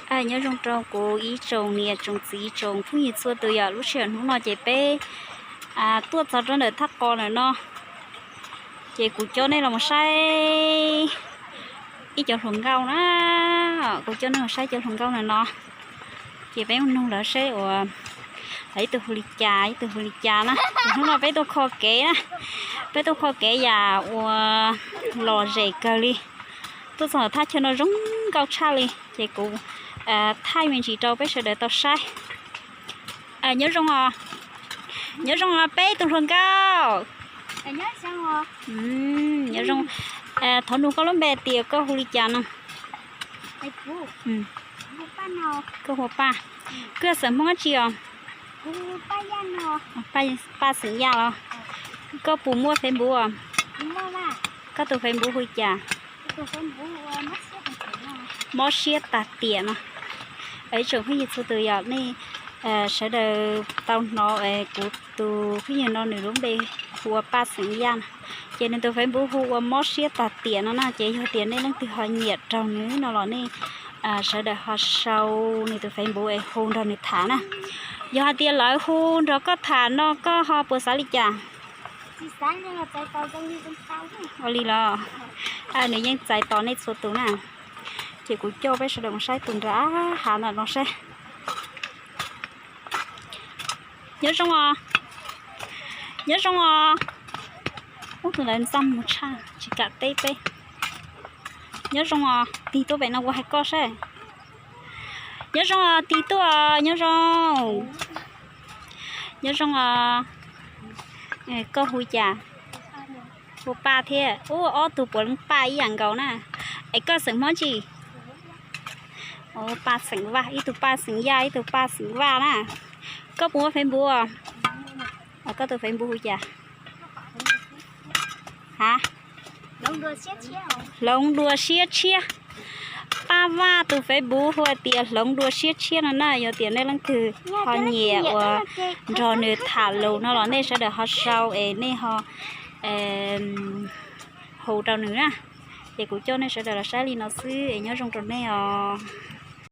Nyob zoo rau kuv ib tsoom niam tsoom txiv tsoom phooj ywg txhua tus yom, lub sij hawm hnub no ces peb tuaj txog rau ntawm thaj qos ntawm no, ces kuv coj nej los saib ib cov hluas nkauj na, kuv coj nej los saib cov hluas nkauj ntawm no, ces peb mus nug lawv seb uas lawv ib tug hu li cas ib tug hu li cas na. Hnub no peb tuaj kho kev na, peb tuaj kho kev yam uas lom zem kawg li. Tuaj txog thaj chaw no zoo nkauj tshaj li ces kuv thaij me ntsis rau peb sawv daws tau saib. Nyob zoo os, nyob zoo os peb tus hluas nkauj. Nyob zoo, thov nug koj lub npe tias koj hu li cas no? Koj hu Paj. Koj yog xeem Hmoob dab tsi os? Paj xeem Yaj los? Koj puas muaj Facebook os? Koj tus Facebook hu li cas? Mob siab tag tiam no. Ib tsoom phooj ywg txhua tus yom, nej sawv daws tau hnov kuv tus phooj ywg no nws lub npe hu ua Paj xeem Yaj no, ces nws tus Facebook hu ua mob siab tag tiam no na. Ces yog tias nej leej twg ho nyiam raug nws no los nej sawv daws ho sau nws tus Facebook es hu nrog nws tham na. Yog hais tias lawv hu nrog koj tham no koj ho puas xav li cas? Ua li los, nws yeej txais tos nej txhua tus na. Ces kuv coj peb sawv daws mus saib tus nram hav ntawm no seb. Nyob zoo os, nyob zoo os. Ub, tus ntawd ntxaj muag tshaj tsis kam teb peb. Nyob zoo os, tig tuaj pem no kuv hais koj seb. Nyob zoo os, tig tuaj os, nyob zoo. Nyob zoo os. Koj hu cas? Hu Paj thiab. Ub, ob tug puav leej Paj ib yam nkaus na. Es koj xeem Hmoob tsi? Paj xeem Vaj, ib tug Paj xeem Yaj, ib tug Paj xeem Vaj na. Koj puas muaj Facebook os? Koj tus Facebook hu cas? Ha, Hloov Dua Siab Tshiab. Paj Vaj tus Facebook hu tias Hloov Dua Siab Tshiab no na. Yog tias nej leej twg ho nyiam uas nrog nws tham lus no los nej sawv daws ho sau es nej ho hu rau nws na. Ces kuv coj nej sawv daws los saib li no xwb es nyob zoo rau nej os.